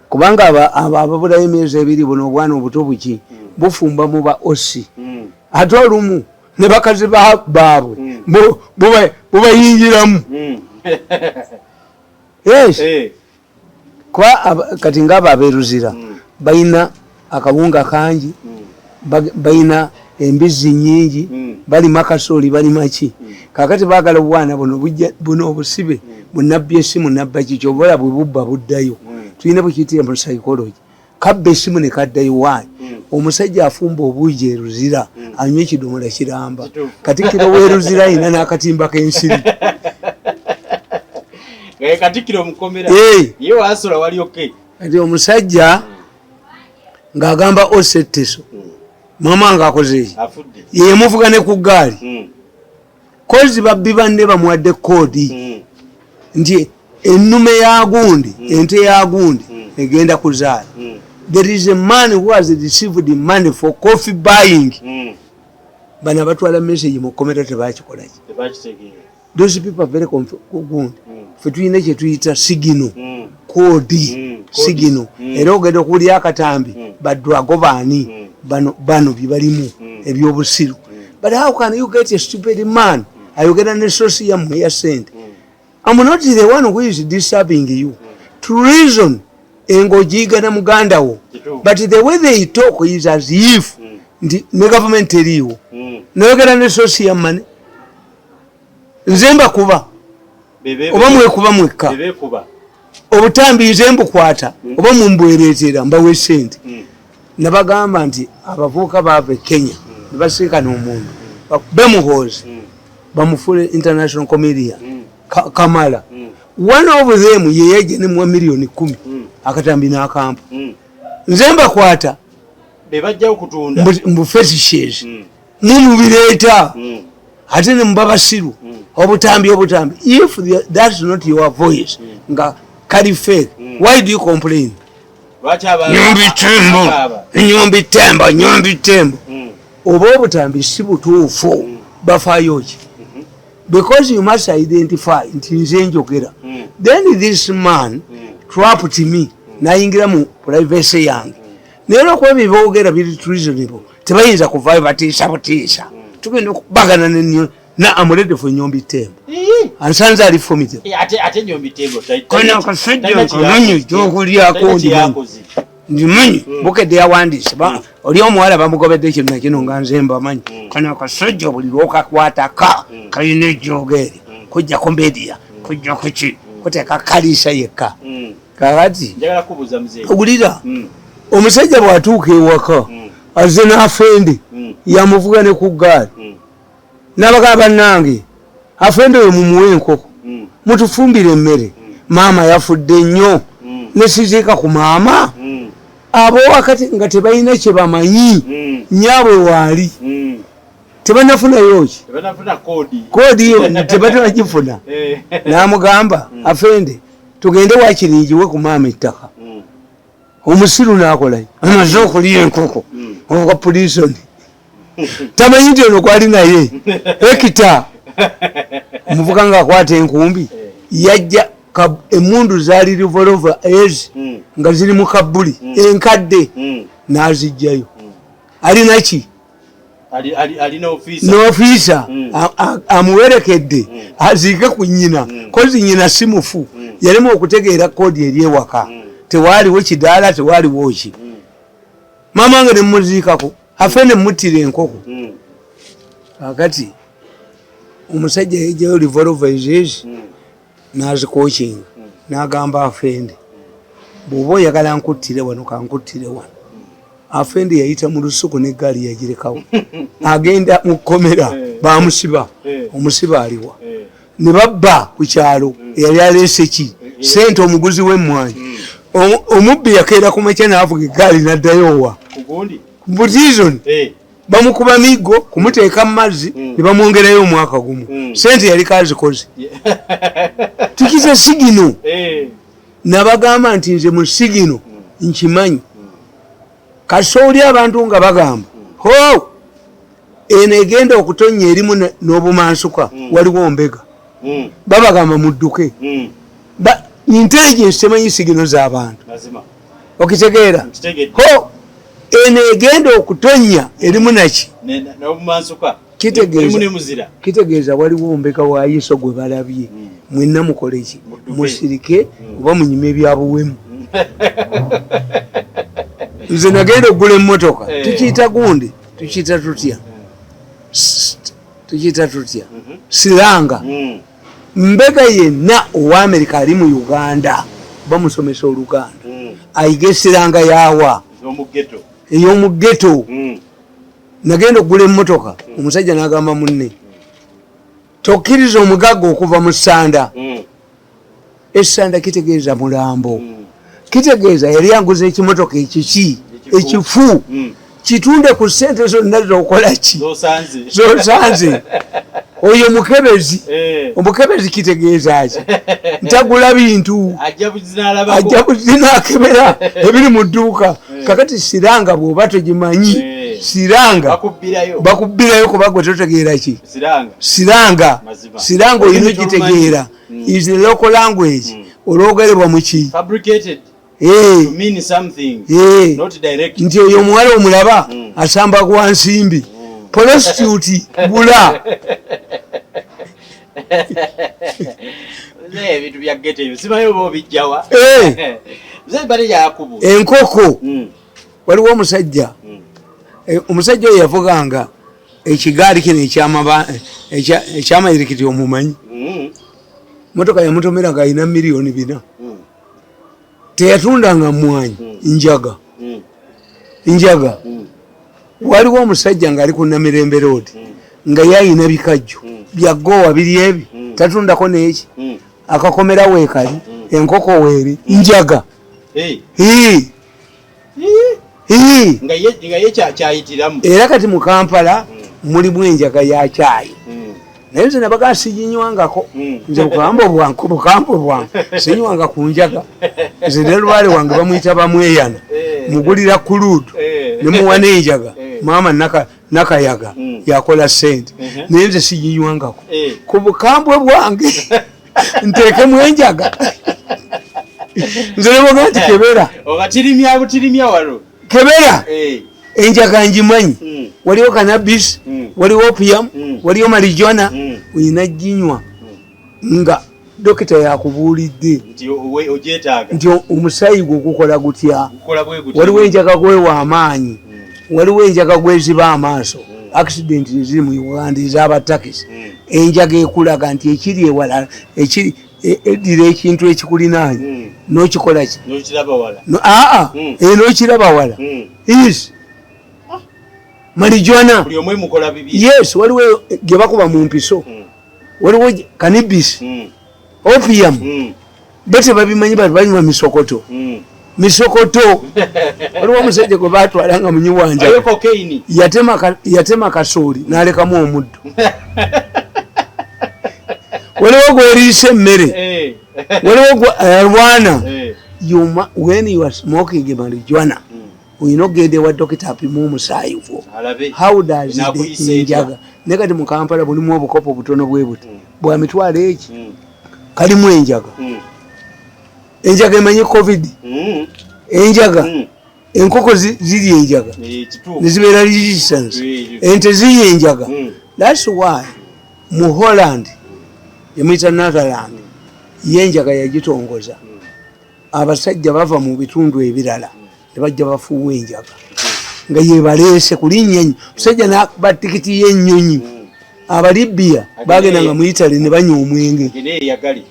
kubanga abo ababulayo emyezi 2, buno obwana obuto buki bufumba mu ba osi, ate olumu ne bakazi baabwe bubayingiramu. Yes. Kuba kati ngaabo abeeruzira balina akawunga kangi, balina embizzi nyingi, balima kasooli, balima ki. Kakati baagala obwana buno buno obusibe bunabbi esimu nabba ki, kyobola bwe bubba buddayo. Tulina bwekiyitira mu psychology, kabba esimu ne kaddayo. Waayi, omusajja afumba obuugi eruzira, anywa ekidomola kiramba. Katikkiro w'eruzira ayina n'akatimba k'ensiri. Nga katikkiro mukomera. Ye wasula wali okay. Kati omusajja ng'agamba osetteso, maama ng'akoze eki? Afudde. Yemuvuga ne ku ggaali. Kozi babbi banne bamuwadde code nti ennume ya gundi, ente ya gundi egenda kuzaala. There is a man who has received money for coffee buying. Bano abatwala message mu kkomera tebakikolaki. Tebakitegeera. Those people are very gundi. Ffe tulina kyetuyita signal, code. Code. Signal. Era ogenda okuwulira akatambi, badwago baani? Bano bano byebalimu ebyobusiru. But how can you get a stupid man ayogera ne source yammwe ya sente? I'm not the one who is disturbing you to reason. Engojiga na muganda wo. Kituufu. But the way they talk is as if nti ne government eriiwo. Noyogera ne source ya money, nze mbakuba oba mwekuba mwekka? Bebekuba. Obutambi nze mbukwata oba mumbwereetera mbawe sente. Nabagamba nti abavubuka baava e Kenya ne basinkana omuntu bakube Muhoozi, bamufule international comedian. Kamala, one of them yeyajja nemuwa miliyoni 10, akatambi n'akampa. Nze mbakwata. Bebajja okutunda. Mbu fetishes mumubireeta, ate ne muba basiru. Obutambi, obutambi, if that's not your voice, nga kali fake, why do you complain? Lwaki Nyombi Tembo, akaaba? Nyombi Tembo, Nyombi Tembo. Oba obutambi si butuufu, bafaayo ki? Because you must identify nti nze njogera. Then this man trapped me, nayingira mu privacy yange. Naye olwokuba byeboogera biri treasonable, tebayinza kuvaayo batiisa butiisa. Tugenda okubagana nenyo na am ready for Nyombi Tembo. Ansanze ali formidable. Ate Nyombi Tembo Kano akasajja nkamanyi gyokulyako. Ndimanyi, ndimanyi. Bukedde yawandiise oli omuwala bamugobedde kino nakino nga nze mbamanyi. Kano akasajja buli lwokakwataka kalina ejjooga eryo kujjako media, kujjako ki, kuteeka kaliisa yekka. Kakati Njagala kubuuza, muzeeyi. Owulira, omusajja bw'atuuka ewaka, azze n'afende, yamuvuga ne ku ggaali, n'abagamba, "Bannange, afende oyo mumuwe enkoko, mutufumbire emmere, maama yafudde nnyo, nesiziika ku maama." Abo wakati nga tebalina kye bamanyi, nyaabwe waali tebanafunayo ki? Tebanafuna koodi. Koodi yo tebatanagifuna. N'amugamba, "Afende, tugende wakiringiwe ku maama ettaka." Omusiru n'akolayo, amaze okulya enkoko owa prison, tamanyi nti ono kwali naye ekita omuvuka ng'akwata enkumbi. Yajja emundu zaali revolver ezi nga ziri mu kabuli enkadde, n'azijjayo. Alinaki? Alina ofiisa. N'ofiisa amuwerekedde aziike ku nnyina, kozi nnyina si mufu. Yalema okutegeera koodi eri ewaka. Tewaaliwo kidaala, tewaaliwo ki. Maama wange nemuziikako, afe nemuttira enkoko. Kakati omusajja yejjayo revolver ezezi, nazikokinga, n'agamba afende, "Bw'oba oyagala nkuttire wano, kankuttire wano." Afende yayita mu lusuku n'eggaali yagirekawo, agenda mu kkomera. Bamusiba. Omusiba aliwa? Ne babba ku kyalo eyali aleese ki sente, omuguzi w'emmwanyi. Omubbi yakeera ku makya n'avuga eggaali n'addayo wa? Kugundi. Prison. Bamukuba miggo kumuteeka mu mazzi, ne bamwongerayo omwaka gumu. Sente yaliko azikoze tukize signal. Nabagamba nti nze mu signal nkimanyi. Kasooli abantu nga bagamba ho eno egenda okutonya erimu n'obumansuka. Waliwo mbega. Babagamba mudduke. Intelligence temanyi signal z'abantu. Mazima. Okitegeera? Nkitegedde. Ho eno egenda okutonya erimu naki? N'obumansuka. Kitegeeza Erimu ne muzira. Kitegeeza waliwo mbega wa ISO gwe balabye. Mwenna mukole ki? Mudduke. Musirike oba munyume ebyabuwemu. Nze nagenda okugula emmotoka. Tukiyita gundi, tukiyita tutya? Tukiyita tutya? Slang. Mbega yenna owa Amerika ali mu Uganda bamusomesa Oluganda, ayiga e slang yawa? Ez'omu ghetto. Ey'omu ghetto. Nagenda okugula emmotoka, omusajja n'agamba munne, "Tokkiriza omugagga okuva mu ssanda." Essanda kitegeeza mulambo. Kitegeeza yali anguza ekimotoka ekiki? Ekifu. Ekifu. Kitunde ku ssente zonna zokola ki? Zosanze. Zosanze. Oyo mukebezi. Omukebezi kitegeeza ki? Ntagula bintu. Ajja buzinalabako. Ajja buzinakebera ebiri mu dduuka. Kakati slang bw'oba togimanyi, slang Bakubbirayo. Bakubbirayo kuba gwe totegeera ki? Slang. Slang. Mazima. Slang olina Olulimi ogitegeera. tolumanyi. Is a local language olwogerebwa muki. Fabricated to mean something. Not direct. Nti oyo omuwala omulaba asamba gwa nsimbi, prostitute gula. Nze ebintu bya ghetto ebyo simanyi oba obijjawa. Nze bali yakubuuza. Enkoko. Waliwo omusajja, omusajja oyo yavuganga ekigaali kino ekyamayirikiti, omumanyi? Motoka yamutomera nga alina miliyoni 4. Teyatundanga mwanyi, njaga. Njaga. Waliwo omusajja ng'ali ku Namirembe Road, nga yayina bikajjo bya Gowa biri ebi, tatundako n'eki, akakomera weekali, enkoko weeri, njaga. Hey. Hii. Hii. Nga ye kyayitiramu. Era kati mu Kampala mulimu enjaga ya caayi. Naye nze nabaga siginywangako. Nze bukambwe bwange sinywanga ku njaga. Nze ne lubaale wange bamuyita Bamweyana, mugulira kuluudu ne muwa n'enjaga. Maama Nakayaga yakola sente, naye nze siginywangako. Ku bukambwe bwange nteekemu enjaga. Nze nebaga nti kebera. Oba tirimya butirimya wano. Kebera. Enjaga ngimanyi. Waliwo cannabis, waliwo opium, waliwo marijuana, oyina ginywa nga dokita yakubuulidde nti ogyetaaga, nti omusaayi gwo gukola gutya. Gukola bwe gutya. Waliwo enjaga gwewa amaanyi, waliwo enjaga gweziba amaaso. Accident eziri mu Uganda ez'abatakisi, enjaga ekulaga nti ekiri ewala, ekiri eddira ekintu ekikulinaanye n'okikola ki? N'okiraba wala. Aa, n'okiraba wala. Yes, marijuana. Buli omu emukola bibi. Yes, waliwo gye bakuba mu mpiso, waliwo cannabis, opium. Bo tebabimanyi, bali banywa misokoto. Misokoto. Waliwo omusajja gwe batwala nga munywi wa Waliwo njaga, cocaine. yatema kasooli n'alekamu omuddo. Waliwo gweriisa emmere, waliwo alwana. When you are smoking marijuana, olina okugenda ewa dokita apime omusaayi gwo. Alabe. How does the Enaakuyisa etya? enjaga. Naye kati mu Kampala bulimu obukopo butono bwe buti bwa mitwalo eki, kalimu enjaga. Enjaga emanyi COVID. Enjaga, enkoko zirya enjaga, Kituufu. nezibeera resistance. Ente zirya enjaga. That's why mu Holland, emuyita Netherland, yenjaga yagitongoza. Abasajja bava mu bitundu ebirala ne bajja bafuuwa enjaga nga yebaleese kulinnya nnyo. Musajja nakuba tikiti y'ennyonyi. Abalibbiya bagendanga mu Italy ne banywa omwenge. Agende eyagali.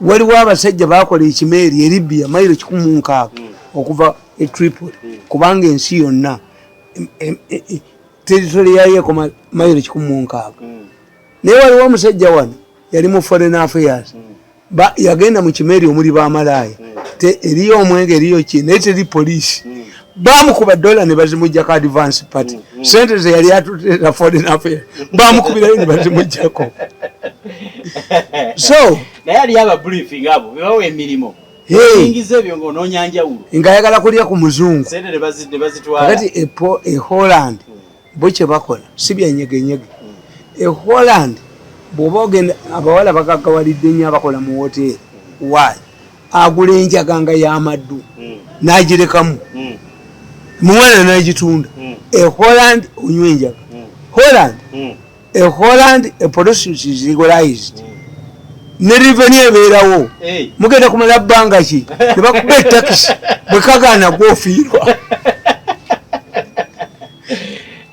Waliwo abasajja bakola ekimeeri e Libya, mayiro 160 okuva e Tripoli, kubanga ensi yonna territory yayo ekoma mayiro 160. Naye waliwo omusajja wano yali mu foreign affairs, yagenda mu kimeeri omuli bamalaaya. Eriyo omwenge, eriyo ki, naye teri poliisi. Bamukuba dola ne bazimujjako, advance party. Sente ze yali atutera foreign affairs bamukubirayo ne bazimujjako. So Naye aliyo aba briefing abo bebawa emirimu. Hey. Oyingiza ebyo ng'onoonya njawulo. Ng'ayagala kulya ku muzungu. Sente ne bazitwala. Kakati e Holland bo kye bakola si byanyegenyege. E Holland bw'oba ogenda, abawala bagaggawalidde nnyo abakola mu woteeri. Why? Agula enjaga nga y'amaddu, n'agirekamu, muwana n'agitunda. E Holland onywa enjaga. Holland, e Holland a prostitute is legalized, ne revenue ebeerawo. Mugenda kumala bbanga ki ne bakuba etakisi, bwe kagaana gwofiirwa.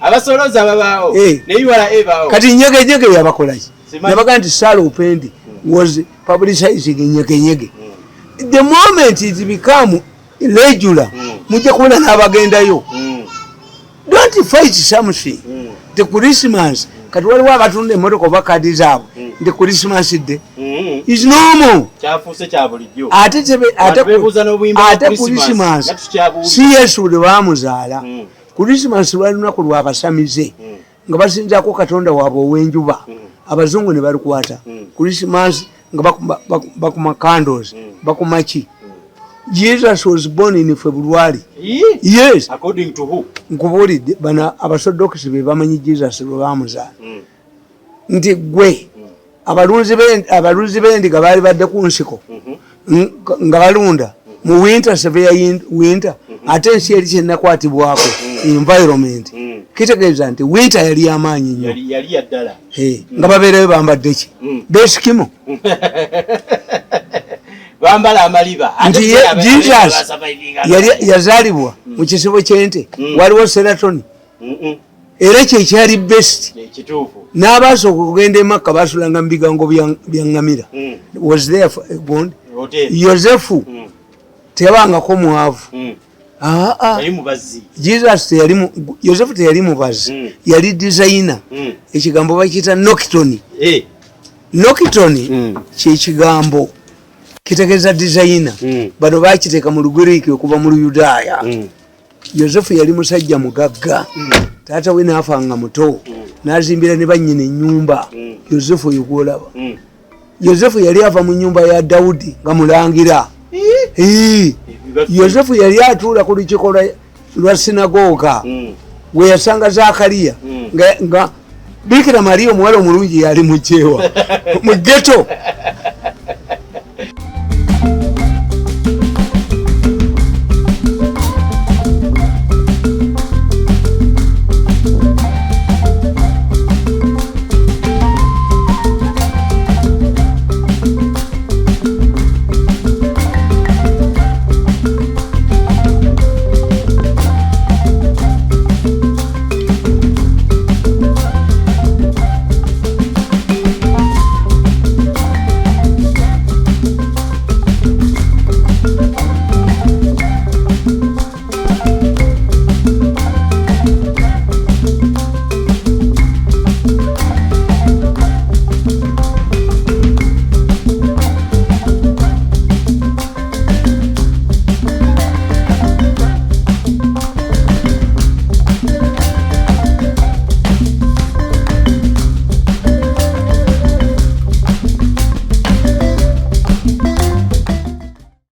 Abasolooza babaawo. Ne URA ebaawo. Kati nyegenyege yabakolaki? Simanyi. Nabaga nti Sarah Opendi was publicizing nyegenyege. The moment it become regular, mujja kubona n'abagendayo. Don't fight something. The Christmas, kati waliwo abatunda emmotoka oba kadi zaabwe nti Christmas Day is normal. Kyafuuse kya bulijjo. Ate ate Abantu beebuuza n'obuyimba bwa ate Christmas, Christmas nga tukyabuwulira. si Yesu lwe baamuzaala. Christmas lwali lunaku lwabasamize nga basinzaako katonda waabwe ow'enjuba. Abazungu ne balukwata. Christmas nga bakuma candles, bakuma ki. Jesus was born in February. Ii? Yes. According to who? Nkubuulidde, bano abasodokisi be bamanyi Jesus lwe bamuzaala. Nti gwe abalunzi b'endiga baali badde ku nsiko nga balunda mu winter, severe winter, ate ensi eri kyenakwatibwako environment. Kitegeeza nti winter yali amaanyi nnyo. Yali ya ddala. Hey, nga babeerayo bambadde ki? Besikimo. Bambala amaliba. Ate Nti Jesus abasurvivinga. yali yazaalibwa mu kisibo ky'ente. Waliwo seratoni, era kyekyali best. Ekituufu. N'abasooka okugenda e Makka basulanga mu bigango bya ŋŋamira. Was there gundi Hotel. Yosefu. Teyabangako mwavu. Aa. Yali mubazi. Jesus teyali Yosefu teyali mubazi. Yali designer. Ekigambo bakiyita nocton. Nocton kyekigambo kitegeeza designer. Bano bakiteeka mu Lugiriiki okuva mu Luyudaaya. Yosefu yali musajja mugagga. Taata we naafa nga muto, nazimbira ne bannyina ennyumba. Yosefu oyo gwolaba, Yosefu yali ava mu nyumba ya Dawudi nga mulangira. Ii. Yosefu yali atuula ku lukiiko lwa sinagoga we yasanga Zakariya nga Bikira Mariya omuwala omulungi yali mujewa mu ghetto.